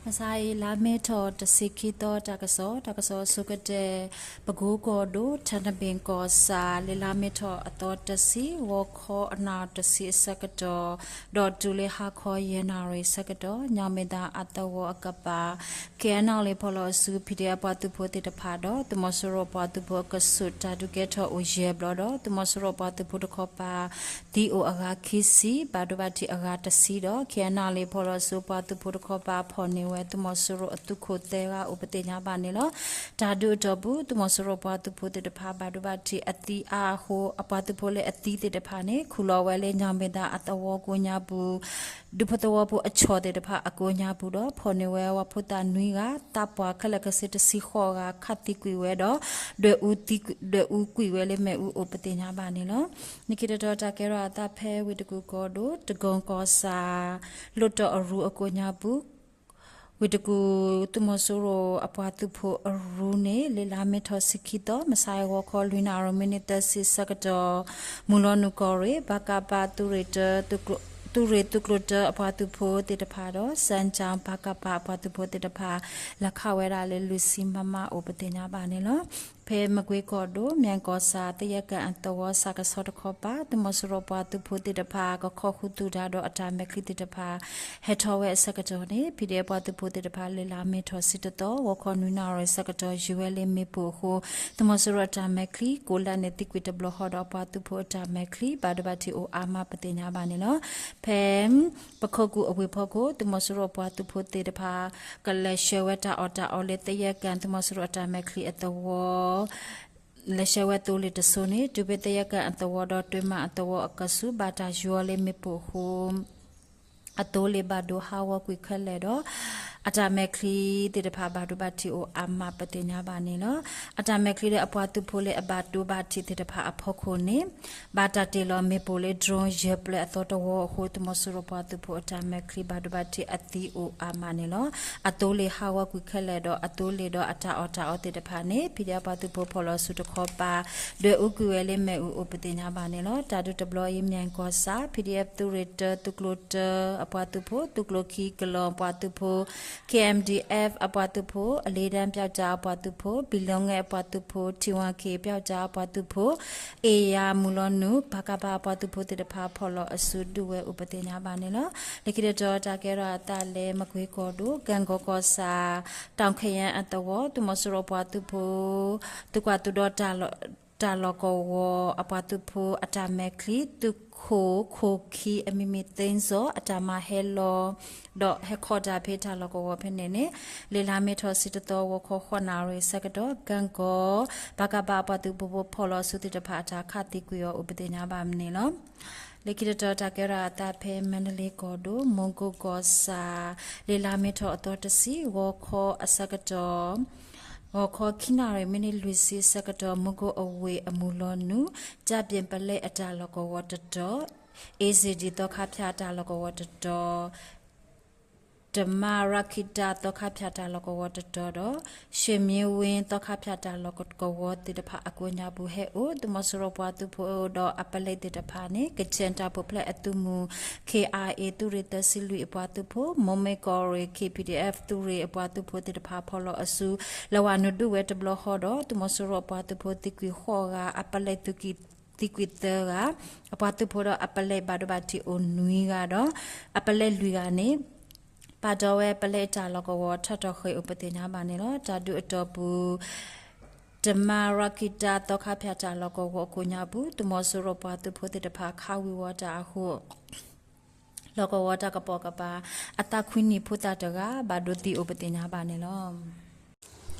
မုၢ်ဆါအံၤ လါမ့ၤထီၣ်တဆံခံသီ တၢ်ကစီၣ်, တၢ်ကစီၣ်အဆိကတၢၢ်, ပကိကီၢ်ဒိၣ် ထနဘ့ၣ်ကီၢ်ဆၣ် လၢလါမ့ၤထီၣ်အသီတဆံ ဂီၤခီအနၣ်တဆံအဆၢကတီၢ် ဒီးတုၤလၢဟါခီယဲၢ်နၣ်ရံၣ်အဆၢကတီၢ် ညၣ်မဲာ်သၣ်အသဝီအကပၤ KNLA ဖီၣ်လီၤအစု PDF ပှၤသုးဖိသ့ၣ်တဖၣ်ဒီး သုးမီၤစိရိၤပှၤသုးဖိအကဆူး တၢ်ဒုးကဲထီၣ်အိၣ်ယဲၢ်ဘျီဒီး သုးမီၤစိရိၤပှၤသုးဖိတခီပၤ သံအိၣ်အဂၤခံဆံ, ဘၣ်ဒိဘၣ်ထံးအဂၤတဆံဒီး KNLA ဖီၣ်လီၤအစုပှၤသုးဖိတခီပၤ ဖီၣ်န့ၢ်ဝဲသုးမီၤစိရိၤအသုးခိၣ်သၢဂၤအိၣ်ပသ့ၣ်ညါဘၣ်န့ၣ်လီၤ. တၢ်ဒုးအတီၢ်ပူၤ သုးမီၤစိရိၤပှၤသုးဖိသ့ၣ်တဖၣ် ဘၣ်ဒိဘၣ်ထံးအသံအါအဃိ အပှၤသုးဖိလၢအသံသ့ၣ်တဖၣ်န့ၣ် ခူၣ်လီၤဝဲလၢညၣ်မဲာ်သၣ်အသဝီကိးညါပူၤ ဒူဖိသဝီဖိအဆီၣ်သ့ၣ်တဖၣ်အကိးညါပူၤဒီး ဖီၣ်န့ၢ်ဝဲပှၤဖိသၣ်နွံဂၤ, သးပှၢ်ခဲလၢာ်ခဲဆ့တဆံဃိးဂၤ ခးသံကွံာ်ဝဲဒီး ဒွဲၣ်အူကွံာ်ဝဲလၢမ့ၣ်အူအိၣ်ပသ့ၣ်ညါဘၣ်န့ၣ်လီၤ. လၢခံတတီၤ တၢ်ကဲထီၣ်အသးဖဲဝ့ၢ်တကူၣ်ကီၢ်ဒိၣ် တကီၢ်ကီၢ်ဆၣ် လိၣ်တီၣ်အရူအကိးညါပူၤ ဝ့ၢ်တကူၣ် သုးမီၤစိရိၤအပှၤသုးဖိအရူန့ၣ် လၢလါမ့ၤထီၣ်တဆံခံသီ မုၢ်ဆါအံၤ ဂီၤခီလွံၢ်နၣ်ရံၣ်မံးနံးသၢဆံအဆၢကတီၢ် မုၢ်လီၤနုာ်ကီၢ်ရ့ၣ် ပကဖ သုးရ့ၣ်သုးကျိၤတၢအပှၤသုးဖိသ့ၣ်တဖၣ်ဒီး စဲၣ်ကၠၣ် ပကဖ အပှၤသုးဖိသ့ၣ်တဖၣ် လဲၤခးဝဲဒၣ်လၢလွံၢ်ဆံ မမ အိၣ်ပသ့ၣ်ညါဘၣ်န့ၣ်လီၤ. ဖဲမကွ့ကီၢ်ဒိၣ် မၠဲၣ်ကီၢ်ဆၣ် သယဲၢ်ကၣ်အသဝီ စးကဆီတခီပၤ သုးမီၤစိရိၤပှၤသုးဖိသ့ၣ်တဖၣ် ကခီဃုာ်သူၣ်တၢ်ဒီးအတၢ်မဲာ်ချံသ့ၣ်တဖၣ် ဟဲထီၣ်ဝဲအဆၢကတီၢ်န့ၣ် PDF ပှၤသုးဖိသ့ၣ်တဖၣ် လၢလါမ့ၤထီၣ်တဆံတသီ ဂီၤခီနွံနၣ်ရံၣ်အဆၢကတီၢ် ယူၤဝဲလၢမ့ၣ်ပိၢ်အဃိ သုးမီၤစိရိၤအတၢ်မဲာ်ချံ ကိးလၢန့ၣ်သံကွံာ်တဘျီဃီဒီး အပှၤသုးဖိအတၢ်မဲာ်ချံ ဘၣ်ဒိဘၣ်ထံးအိၣ်အါမးပသ့ၣ်ညါဘၣ်န့ၣ်လီၤ. ဖဲ ပခိၣ်ကူၣ်အဝ့ၢ်ဖီခိၣ် သုးမီၤစိရိၤပှၤသုးဖိသ့ၣ်တဖၣ် ကလဲၤဆှၢဝဲတၢ်အီၣ်တၢ်အီလၢသယဲၢ်ကၣ် သုးမီၤစိရိၤအတၢ်မဲာ်ချံအသဝီ လဲၤဆှၢဝဲသိလ့ၣ်တစိၤန့ၣ် တုၤဖဲသယဲၢ်ကၣ်အသဝီဒီး တွ့မးအသဝီအကဆူး ဘၣ်တၢ်ယူၤအီၤလၢမ့ၣ်ပိၢ်အဃိ အသိလ့ၣ်ဘၣ်ဒိဟးဂီၤကွံာ်ခဲလၢာ်ဒီး အတၢ်မဲာ်ချံသ့ၣ်တဖၣ် ဘၣ်ဒိဘၣ်ထံးအိၣ်အါမးပသ့ၣ်ညါဘၣ်န့ၣ်လီၤ. အတၢ်မဲာ်ချံလၢအပှၤသုးဖိလၢအဘၣ်ဒိဘၣ်ထံးသ့ၣ်တဖၣ်အဖီခိၣ်န့ၣ် ဘၣ်တၢ်တ့ၢ်လီၤမ့ၣ်ပိၢ်လၢ drone ယဲၢ်ဖျၢၣ်အသီတဝီအဃိ သုးမီၤစိရိၤပှၤသုးဖိအတၢ်မဲာ်ချံ ဘၣ်ဒိဘၣ်ထံးအသံအိၣ်အါမးန့ၣ်လီၤ. အသိလ့ၣ်ဟးဂီၤကွံာ်ခဲလၢာ်ဒီး အသိလ့ၣ်ဒီးအတၢ်အီၣ်တၢ်အီသ့ၣ်တဖၣ်န့ၣ် PDF ပှၤသုးဖိဖီၣ်လီၤအစုတခီပၤ ဒွဲၣ်အူကွံာ်ဝဲလၢမ့ၣ်အူအိၣ်ပသ့ၣ်ညါဘၣ်န့ၣ်လီၤ. တၢ်ဒုးတဘျီအံၤ မၠဲၣ်ကီၢ်ဆၣ် PDF သုးရ့ၣ်တၢ သုးကျိၤတၢအပှၤသုးဖိ သုးကျိၤခံ ကလီၤပှၤသုးဖိ KMDF အပှၤသုးဖိ အလ့ဒၢ ပျီကၠၣ်အပှၤသုးဖိ ဘံၣ်လီၤငဲၣ်အပှၤသုးဖိ ထံဝါခ့ၣ် ပျီကၠၣ်အပှၤသုးဖိ အ့ၣ်ယါ မုၢ်လီၤနုာ် ပကဖ အပှၤသုးဖိသ့ၣ်တဖၣ် ဖီၣ်လီၤအစုဒုးဝဲအိၣ်ပသ့ၣ်ညါဘၣ်န့ၣ်လီၤ. လၢခံတတီၤ တၢ်ကဲထီၣ်အသးလၢမကွ့ကီၢ်ဒိၣ် ကၣ်ကီၢ်ကီၢ်ဆၣ် တၢ်ခ့ယဲၣ်အသဝီ သုးမီၤစိရိၤပှၤသုးဖိ သုးကွၢ်သုးဒီ တၢ်လီၢ်ကဝီၤအပှၤသုးဖိအတၢ်မဲာ်ချံ သုးခိၣ်ခိၣ်ခံ အမံၤမံၤသ့စီ အတၢ်မၤဟဲလီၤ ဒီးဟဲခီတၢ်ဖဲတၢ်လီၢ်ကဝီၤဖဲန့ၣ်န့ၣ် လၢလါမ့ၤထီၣ်တဆံတသီ ဂီၤခီဃိးနၣ်ရံၣ်အဆၢကတီၢ် ကၣ်ကီၢ် ပကဖ အပှၤသုးဖိဖီၣ်လီၤအစုသ့ၣ်တဖၣ်အတၢ်ခးသံကွံာ်အီၤအိၣ်ပသ့ၣ်ညါဘၣ်န့ၣ်လီၤ. လၢခံတတီၤ တၢ်ကဲထီၣ်အသးဖဲမါဒလ့ကီၢ်ဒိၣ် မူကီၢ်ကီၢ်ဆၣ် လၢလါမ့ၤထီၣ်အသီတဆံ ဂီၤခီအဆၢကတီၢ် ဂီၤခီခံနၣ်ရံၣ်မံးနံးလွံၢ်ဆံအဆၢကတီၢ် မူကီၢ်အဝ့ၢ်အမုၢ်လီၤနုာ် တၢ်ပၠ့ၣ်ပလဲအတၢ်လီၢ်ကဝီၤတတီၤ အ့စ့ၣ်ဒံၣ်သီခါဖၠၣ်တၢ်လီၢ်ကဝီၤတတီၤ တမါရၤခံတၢ်သီခါဖၠၣ်တၢ်လီၢ်ကဝီၤတတီၤဒီး ရှ့မ့ဝ့သီခါဖၠၣ်တၢ်လီၢ်ကဝီၤသ့ၣ်တဖၣ်အကိးညါပူၤဟဲအိၣ် သုးမီၤစိရိၤပှၤသုးဖိဒီးအပလဲသ့ၣ်တဖၣ်န့ၣ် ကခၠ့ၣ်တၢ်ပူၤဖျဲးအသုးမုၢ် KIA သုးရ့ၣ်သၢဆံလွံၢ်အပှၤသုးဖိ မိၢ်မ့ၢ်ကီၢ်ရ့ၣ် KPDF သုးရ့ၣ်အပှၤသုးဖိသ့ၣ်တဖၣ်ဖီၣ်လီၤအစု လဲၤဝဲနုာ်ဒုးဝဲတဘျီဃီဒီး သုးမီၤစိရိၤအပှၤသုးဖိသံကွံာ်ဃိးဂၤ အပလဲသံကွံာ် သံကွံာ်သၢဂၤ အပှၤသုးဖိဒီးအပလဲဘၣ်ဒိဘၣ်ထံးအိၣ်နွံဂၤဒီး အပလဲလွံၢ်ဂၤန့ၣ် ပာ်ဒီးဝဲပလဲတၢ်လီၢ်ကဝီၤထီၣ်ထီၣ်ဃ့ၢ်အိၣ်ပသ့ၣ်ညါဘၣ်န့ၣ်လီၤ. တၢ်ဒုးအတီၢ်ပူၤ တမါရၤခံတၢ်သီခါဖၠၣ်တၢ်လီၢ်ကဝီၤအကိးညါပူၤ သုးမီၤစိရိၤပှၤသုးဖိသ့ၣ်တဖၣ်ခးဝံၤဝီၤတၢ်အဃိ လီၢ်ကဝီၤတၢ်ကပိာ်ကပၤ အသးခွံနံၣ်ဖိသၣ်တဂၤ ဘၣ်ဒိသံအိၣ်ပသ့ၣ်ညါဘၣ်န့ၣ်လီၤ.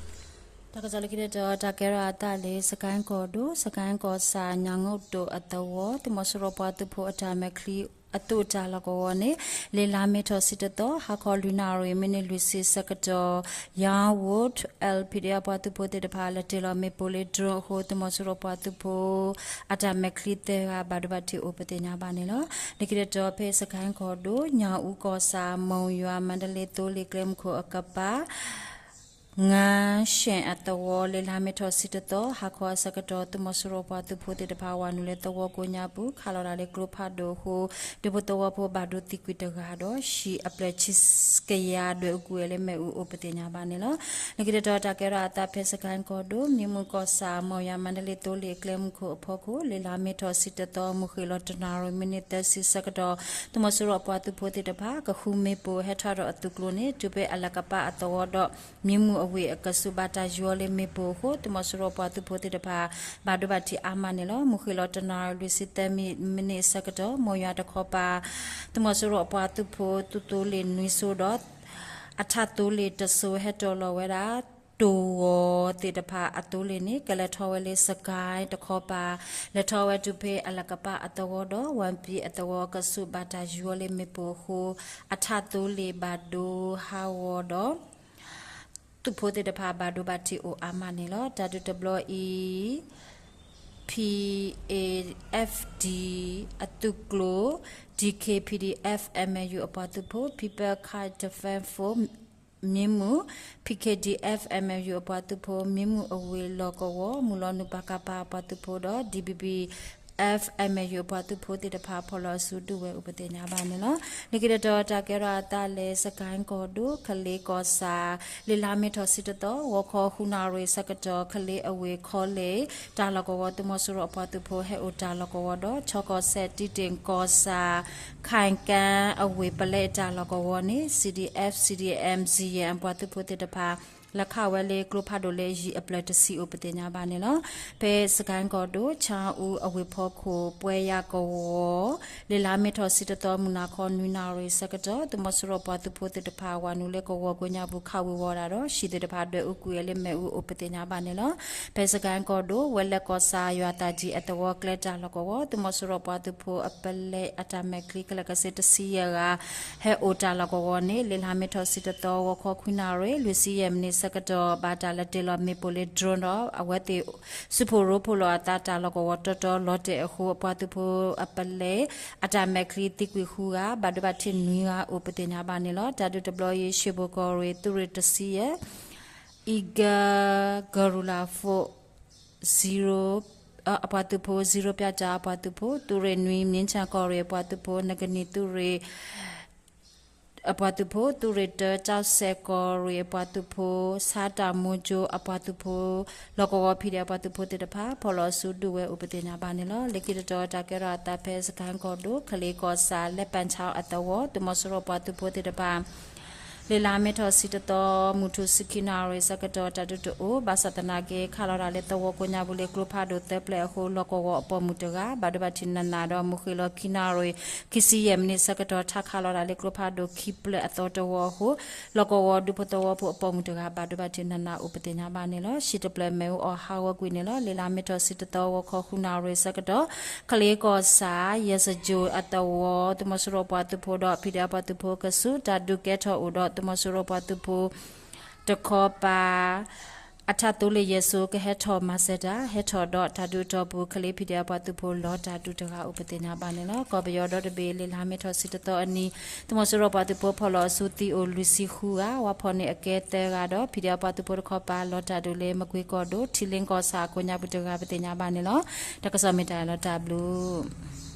တၢ်ကစီၣ်လၢခံတတီၤ တၢ်ကဲထီၣ်အသးလၢ စကဲၣ်ကီၢ်ဒိၣ် စကဲၣ်ကီၢ်ဆၣ် ညၣ်ငိၣ်တိၣ်အသဝီ သုးမီၤစိရိၤပှၤသုးဖိအတၢ်မဲာ်ချံ အသုးတၢ်လီၢ်ကဝီၤန့ၣ် လၢလါမ့ၤထီၣ်တဆံတသီ ဟါခီလွံၢ်နၣ်ရံၣ်မံးနံးလွံၢ်ဆံအဆၢကတီၢ် ယါဝိၣ် LPDF ပှၤသုးဖိသ့ၣ်တဖၣ် လဲၤတ့ၢ်လီၤမ့ၣ်ပိၢ်လၢ drone အဃိ သုးမီၤစိရိၤပှၤသုးဖိ အတၢ်မဲာ်ချံသၢဂၤ ဘၣ်ဒိဘၣ်ထံးအိၣ်ပသ့ၣ်ညါဘၣ်န့ၣ်လီၤ. လၢခံတတီၤ ဖဲစကဲၣ်ကီၢ်ဒိၣ် ညၣ်အူကီၢ်ဆၣ် မိၢ်ယွၤ မါဒလ့ သိလ့ၣ်ကျဲမုၢ်ခိၣ်အကပၤ ငါးရှဲၣ်အသဝီ လၢလါမ့ၤထီၣ်ဆံတသီ ဟါခီအဆၢကတီၢ် သုးမီၤစိရိၤပှၤသုးဖိသ့ၣ်တဖၣ် ဝၤနုာ်လၢသဝီကိးညါပူၤ ခးလီၤတၢ်လၢကျိဖးဒိၣ်အဃိ ဒူဖိသဝီဖိဘၣ်ဒိသံကွံာ်တဂၤဒီး ဟံၣ်အဖျၢၣ်ဆံကယၤဒွဲၣ်အူကွံာ်ဝဲလၢမ့ၣ်အူအိၣ်ပသ့ၣ်ညါဘၣ်န့ၣ်လီၤ. လၢခံတတီၤတၢ်ကဲထီၣ်အသးဖဲစကဲၣ်ကီၢ်ဒိၣ် မံမုၢ်ကီၢ်ဆၣ် မီၢ်ယွၤမါတလ့သိလ့ၣ်အကျဲမုၢ်ခိၣ်အဖီခိၣ် လၢလါမ့ၤထီၣ်ဆံတသီ မုၢ်ဃ့ၢ်လီၤတနၣ်ရံၣ်မံးနံးသၢဆံဆၢကတီၢ် သုးမီၤစိရိၤအပှၤသုးဖိသ့ၣ်တဖၣ် ကဃုမ့ၣ်ပိၢ်ဟဲထီၣ်ဒီးအသုးကျိၤန့ၣ် တုၤဖဲအလၤကပၣ်အသဝီဒီး မံမုၢ်အဝ့ၢ်အကဆူး ဘၣ်တၢ်ယူၤအီၤလၢမ့ၣ်ပိၢ်အဃိ သုးမီၤစိရိၤအပှၤသုးဖိသ့ၣ်တဖၣ် ဘၣ်ဒိဘၣ်ထံးအါမးန့ၣ်လီၤ. မုၢ်ဃ့ၢ်လီၤတနၣ်ရံၣ်လွံၢ်ဆံသၢမံးနံးအဆၢကတီၢ် မီၢ်ယွၤတခီပၤ သုးမီၤစိရိၤအပှၤသုးဖိသုးသိလ့ၣ်နွံစိဒီး အထၣ်သိလ့ၣ်တစိ ဟဲတီၣ်လီၤဝဲဒၣ် တိၢ်ဂီၤသ့ၣ်တဖၣ်အသိလ့ၣ်န့ၣ် ကလဲၤထီၣ်ဝဲလၢစကဲၣ်တခီပၤ လဲၤထီၣ်ဝဲတုၤဖဲအလၤကပၣ်အသဝီဒီး ဝၤပံၤအသဝီအကဆူး ဘၣ်တၢ်ယူၤအီၤလၢမ့ၣ်ပိၢ်အဃိ အထၣ်သိလ့ၣ်ဘၣ်ဒိဟးဂီၤဒီး သုးဖိသ့ၣ်တဖၣ်ဘၣ်ဒိဘၣ်ထံးအိၣ်အါမးန့ၣ်လီၤ. တၢ်ဒုးတဘျီအံၤ P A F D အသုးကျိၤ D K P D F M N U အပှၤသုးဖိ People Karen Defense Force မံမုၢ် P K D F M N U အပှၤသုးဖိ မံမုၢ်အဝ့ၢ်လီၢ်ကဝီၤ မုၢ်လီၤနုာ် ပကဖ အပှၤသုးဖိဒီး D B B F M N U အပှၤသုးဖိသ့ၣ်တဖၣ် ဖီၣ်လီၤအစုဒုးဝဲအိၣ်ပသ့ၣ်ညါဘၣ်န့ၣ်လီၤ. လၢခံတတီၤတၢ်ကဲထီၣ်အသးလၢ စကဲၣ်ကီၢ်ဒိၣ် ကလ့ကီၢ်ဆၣ် လၢလါမ့ၤထီၣ်ဆံတသီ ဂီၤခီဃုနၣ်ရံၣ်ဆၢကတီၢ် ကလ့အဝ့ၢ်ခီလ့ၣ် တၢ်လီၢ်ကဝီၤ သုးမီၤစိရိၤအပှၤသုးဖိဟဲအိၣ်တၢ်လီၢ်ကဝီၤဒီး ချီကီၢ်စဲၣ် တံတ့ၣ်ကီၢ်ဆၣ် ခၢၣ်ကၣ်အဝ့ၢ်ပလဲတၢ်လီၢ်ကဝီၤန့ၣ် C D F, C D M, C N ပှၤသုးဖိသ့ၣ်တဖၣ် လဲၤခးဝဲလၢကျိဖးဒိၣ်လၢယံၤအဖျၢၣ်တဆံအိၣ်ပသ့ၣ်ညါဘၣ်န့ၣ်လီၤ. ဖဲစကဲၣ်ကီၢ်ဒိၣ် ဆၣ်အူအဝ့ၢ်ဖီခိၣ် ပှဲၤယၤကဝီၤ လၢလါမ့ၤထီၣ်ဆံတသီ မုၢ်နၤခီနွံနၣ်ရံၣ်ဆၢကတီၢ် သုးမီၤစိရိၤပှၤသုးဖိသ့ၣ်တဖၣ် ဝၤနုာ်လၢကဝီၤကိးညါပူၤ ခးဝံၤဝီၤတၢ်ဒီး ဟံၣ်သ့ၣ်တဖၣ်ဒွဲၣ်အူကွံာ်ဝဲလၢမ့ၣ်အူအိၣ်ပသ့ၣ်ညါဘၣ်န့ၣ်လီၤ. ဖဲစကဲၣ်ကီၢ်ဒိၣ် ဝဲလဲၣ်ကီၢ်ဆၣ် ယွၤသးကံၢ်အသဝီကျဲတၢ်လီၢ်ကဝီၤ သုးမီၤစိရိၤပှၤသုးဖိအပလဲအတၢ်မဲာ်ချံကလဲၤကဆ့တဆံယဲၢ်ဂၤ ဟဲအိၣ်တၢ်လီၢ်ကဝီၤန့ၣ် လၢလါမ့ၤထီၣ်ဆံတသီ ဂီၤခီခွံနၣ်ရံၣ် လွံၢ်ဆံယဲၢ်မံးနံးဆၢကတီၢ် ဘၣ်တၢ်လဲၤတ့ၢ်လီၤမ့ၣ်ပိၢ်လၢ drone ဒီး အဝဲသ့ၣ် စုဖှိၣ်ရိဖှိၣ်လီၤအသးတၢ်လီၢ်ကဝီၤတီတီလီၤတဲာ်အဃိ အပှၤသုးဖိအပလဲ အတၢ်မဲာ်ချံသံကွံာ်ဃုဂၤ ဘၣ်ဒိဘၣ်ထံးနွံဂၤအိၣ်ပသ့ၣ်ညါဘၣ်န့ၣ်လီၤ. တၢ်ဒုးတဘျီအံၤ ရှ့ၣ်ဘိၣ်ကီၢ်ရ့ၣ် သုးရ့ၣ်တဆံယဲၢ် Eagle Guerrilla Force zero အပှၤသုးဖိ zero ပျၢ်တၢ်အပှၤသုးဖိ သုးရ့ၣ်နွံ မြင်းခြံကီၢ်ရ့ၣ်အပှၤသုးဖိ နကနံၣ်သုးရ့ၣ် အပှၤသုးဖိ သုးရ့ၣ်တၢ ကၠီၣ်စဲၣ်ကီၢ်ရ့ၣ်အပှၤသုးဖိ ဆါတၢ်မူကၠိအပှၤသုးဖိ လီၢ်ကဝီၤ ဖံးဒဲး အပှၤသုးဖိသ့ၣ်တဖၣ် ဖီၣ်လီၤအစုဒုးဝဲအိၣ်ပသ့ၣ်ညါဘၣ်န့ၣ်လီၤ. လၢခံတတီၤတၢ်ကဲထီၣ်အသးဖဲစကဲၣ်ကီၢ်ဒိၣ် ကလ့ကီၢ်ဆၣ် လဲၣ်ပၣ်ဆၣ်အသဝီ သုးမီၤစိရိၤပှၤသုးဖိသ့ၣ်တဖၣ် လၢလါမ့ၤထီၣ်ဆံတသီ မုၢ်ထူၣ်ဆံခံနၣ်ရံၣ်ဆၢကတီၢ် တၢ်ဒုးတအိၣ် ဘၣ်ဆၣ်သနာ်က့ ခးလီၤတၢ်လၢသဝီကိးညါပူၤလၢကျိဖးဒိၣ်သၢဖျၢၣ်အဃိ လီၢ်ကဝီၤအပိာ်မုၣ်တဂၤ ဘၣ်ဒိဘၣ်ထံးနးနးဒီး မုၢ်ဃ့ၢ်လီၤခံနၣ်ရံၣ် ခံဆံယဲၢ်မံးနံးဆၢကတီၢ် ထးခးလီၤတၢ်လၢကျိဖးဒိၣ်ခံဖျၢၣ်အသီတဝီအဃိ လီၢ်ကဝီၤဒူဖိသဝီဖိအပိာ်မုၣ်တဂၤ ဘၣ်ဒိဘၣ်ထံးနးနးအိၣ်ပသ့ၣ်ညါဘၣ်န့ၣ်လီၤ. ဟံၣ်တဖျၢၣ်မ့ၣ်အူအီၣ်ဟးဂီၤကွံာ်န့ၣ်လီၤ. လၢလါမ့ၤထီၣ်ဆံတသီ ဂီၤခီဃုနၣ်ရံၣ်ဆၢကတီၢ် ကလ့ကီၢ်ဆၣ် ယဲၢ်စကၠိၣ်အသဝီ သုးမီၤစိရိၤပှၤသုးဖိဒီး ဖံးဒဲးအပှၤသုးဖိကဆူး တၢ်ဒုးကဲထီၣ်အိၣ်ဒီး သုးမီၤစိရိၤပှၤသုးဖိ တခီပၤ အထးသိလ့ၣ်ယဲၢ်စိ ကဟဲထီၣ်မၤစၢၤတၢ် ဟဲထီၣ်ဒီးတၢ်ဒုးအတီၢ်ပူၤ ကလ့ဖံးဒဲးအပှၤသုးဖိလီၤတၢ်ဒုးတဂၤအိၣ်ပသ့ၣ်ညါဘၣ်န့ၣ်လီၤ. ကီၢ်ပယီၤဒီတဘ့ၣ် လၢလါမ့ၤထီၣ်ဆံတသီအနံၤ သုးမီၤစိရိၤပှၤသုးဖိဖီၣ်လီၤအစုသံအိၣ်လွံၢ်ဆံဃုဂၤ ဝါဖီၣ်န့ၢ်အကဲသၢဂၤဒီး ဖံးဒဲးအပှၤသုးဖိတခီပၤလီၤတၢ်ဒုးလၢ မကွ့ကီၢ်ဒိၣ် ထံလ့ကီၢ်ဆၣ်အကိးညါပူၤတဂၤပသ့ၣ်ညါဘၣ်န့ၣ်လီၤ. တၢ်ကစီၣ်မ့ၢ်တၢ်လီၤတၢ်ဘျုး